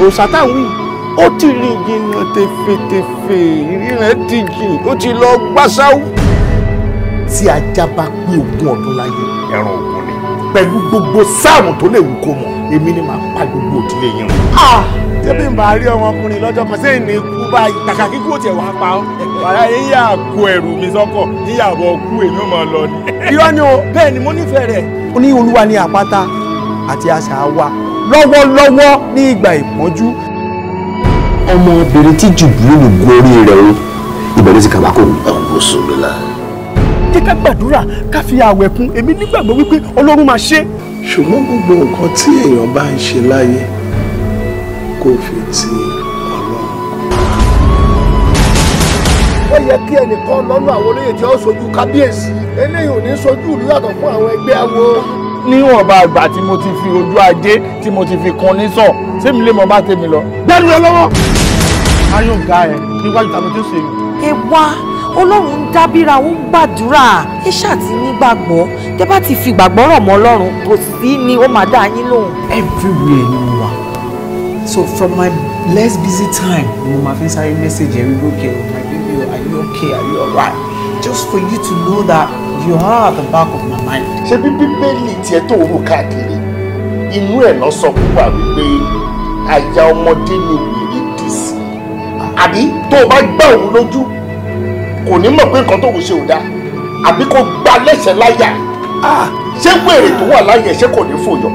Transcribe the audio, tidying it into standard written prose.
Òòṣà táwọn yìí ó ti rìn jìnnà tefetefe, ìríran ti jìn, ó ti lọ gbáṣáwú. Tí ajá bá pé 20 ọdún láyé, ẹran ògùn ni. Pẹ̀lú gbogbo sáàmù tó lè wù kó mọ̀, èmi ni màá pa gbogbo òdílé yín run. Tẹ́bí ń bá rí ọmọkùnrin lọ́jọ́ kan sẹ́yìn ní ikú báyìí, kàkà kíkú ò tiẹ̀ wá pa ọ́. Wàrà yín yà kó ẹrù mi sọ́kọ̀, yíyàbọ̀ kú èmi ò máa lọ ni. Irọ́ ni o, bẹ́ẹ̀ ni mo nífẹ̀ẹ́ rẹ̀. Ó ní Olúwa ní àpáta àti asà wa lọ́wọ́lọ́wọ́ ní ìgbà ìpọ́njú. Ọmọbìnrin tí Jùbìrìlù gun orí rẹ̀ o, ibẹ̀ ló ti kàwá kò. Àwọn oṣù mi la. Jẹ́ ká gbàdúrà ká fi àwẹ̀ kún, èmi nígbàgbọ́ wípé Ọlọ́run máa ṣe. Ṣùgbọ́n gbogbo nǹkan tí èèyàn bá ń ṣe láyé kó fi ti Ọlọ́run. Ó yẹ kí ẹnìkan lọ́nà àwọn olóyè tí ó sojú kábíyèsí, eléyìí ò ní sojú ìlú yàtọ̀ fún àwọn ẹgbẹ́ awo. Níwọ̀nba àgbà tí mo ti fi ojú ajé tí mo ti fi kun ní sọ, sẹ́mi lè mọ bá tèmi lọ. Gbẹ́nu ẹ lọ́wọ́. Ayọ̀ ga ẹ̀ níwájú tàbí tó ṣe. Ẹ wá, Ọlọ́run ń dábìra, ó ń gbàdúrà, ẹ ṣáà ti nígbàgbọ́, tẹ́ bá ti fi ìgbàgbọ́ rọ̀ mọ́ Ọlọ́run, kò sí ni ó máa dá yín lóhùn. Everywhere ni mo wà. So from my less busy time, mo máa fi ń sáré message ẹ wípé okay, my baby, are you okay, are you alright? Just for you to know that you are at the back of my mind. Ṣé bí Bíbélì tiẹ̀ tó rò káàkiri, inú ẹ̀ lọ sọ púpà wípé àyà ọmọdé ni wèrè dì sí. Àbí tó o bá gbá òun lójú, kò ní mọ̀ pé nǹkan tó ń ṣe ò dáa, àbí kò gbá lẹ́sẹ̀ láyà. Ṣé wèrè tó wà láyà ṣé kò ní fòyọ̀?